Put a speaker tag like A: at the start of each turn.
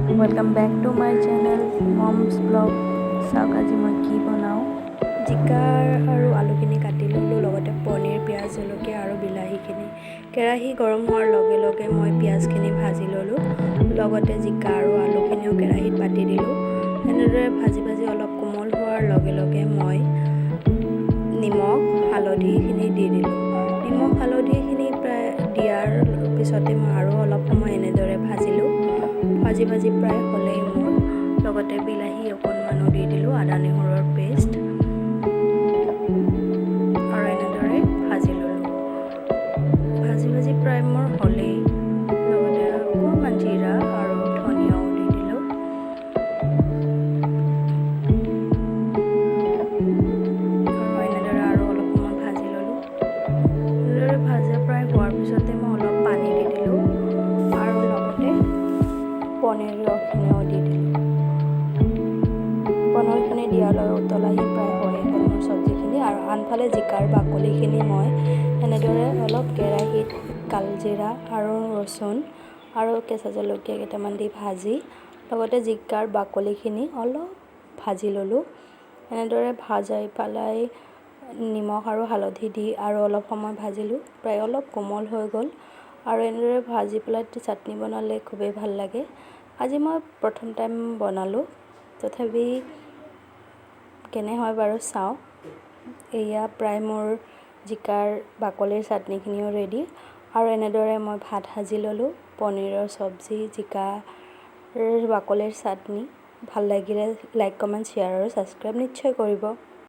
A: Welcome back to my channel Mom's Vlog। চাওক, আজি মই কি বনাওঁ।
B: জিকাৰ আৰু আলুখিনি কাটি ল'লোঁ, লগতে পনীৰ, পিঁয়াজ, জলকীয়া আৰু বিলাহীখিনি। কেৰাহী গৰম হোৱাৰ লগে লগে মই পিঁয়াজখিনি ভাজি ল'লোঁ, লগতে জিকা আৰু আলুখিনিও কেৰাহীত পাতি দিলোঁ। এনেদৰে ভাজি ভাজি অলপ কোমল হোৱাৰ লগে লগে মই নিমখ হালধিখিনি দি দিলোঁ। নিমখ হালধিখিনি প্ৰায় দিয়াৰ পিছতে মই আৰু অলপ সময় এনেদৰে ভাজিলোঁ। ভাজি ভাজি প্ৰায় হ'লেই মোৰ, লগতে বিলাহী অকণমানো দি দিলোঁ, আদা নহৰুৰ পেষ্ট আৰু এনেদৰে ভাজি ল'লোঁ। ভাজি ভাজি প্ৰায় মোৰ হ'লেই, লগতে অকণমান জিৰা আৰু ধনিয়াও দি দিলোঁ আৰু এনেদৰে আৰু অলপ সময় ভাজি ল'লোঁ। এনেদৰে ভাজা প্ৰায় হোৱাৰ পিছতে মই অলপ পানী দি দিলোঁ আৰু লগতে পনীৰখিনিও দি দিলোঁ। পনীৰখিনি দিয়াৰ লগে উতল আহি প্ৰায় হৈয়ে গ'ল মোৰ চব্জিখিনি। আৰু আনফালে জিকাৰ বাকলিখিনি মই এনেদৰে অলপ কেৰাহীত কালজিৰা আৰু ৰচুন আৰু কেঁচা জলকীয়া কেইটামান দি ভাজি, লগতে জিকাৰ বাকলিখিনি অলপ ভাজি ল'লোঁ। এনেদৰে ভাজাই পেলাই নিমখ আৰু হালধি দি আৰু অলপ সময় ভাজিলোঁ, প্ৰায় অলপ কোমল হৈ গ'ল। আৰু এনেদৰে ভাজি পেলাই চাটনি বনালে খুবেই ভাল লাগে। আজি মই প্ৰথম টাইম বনালোঁ, তথাপি কেনে হয় বাৰু চাওঁ। এয়া প্ৰায় মোৰ জিকাৰ বাকলিৰ চাটনিখিনিও ৰেডি। আৰু এনেদৰে মই ভাত সাজি ল'লোঁ, পনীৰৰ চব্জি, জিকাৰ বাকলিৰ চাটনি। ভাল লাগিলে লাইক, কমেণ্ট, শ্বেয়াৰ আৰু ছাবস্ক্ৰাইব নিশ্চয় কৰিব।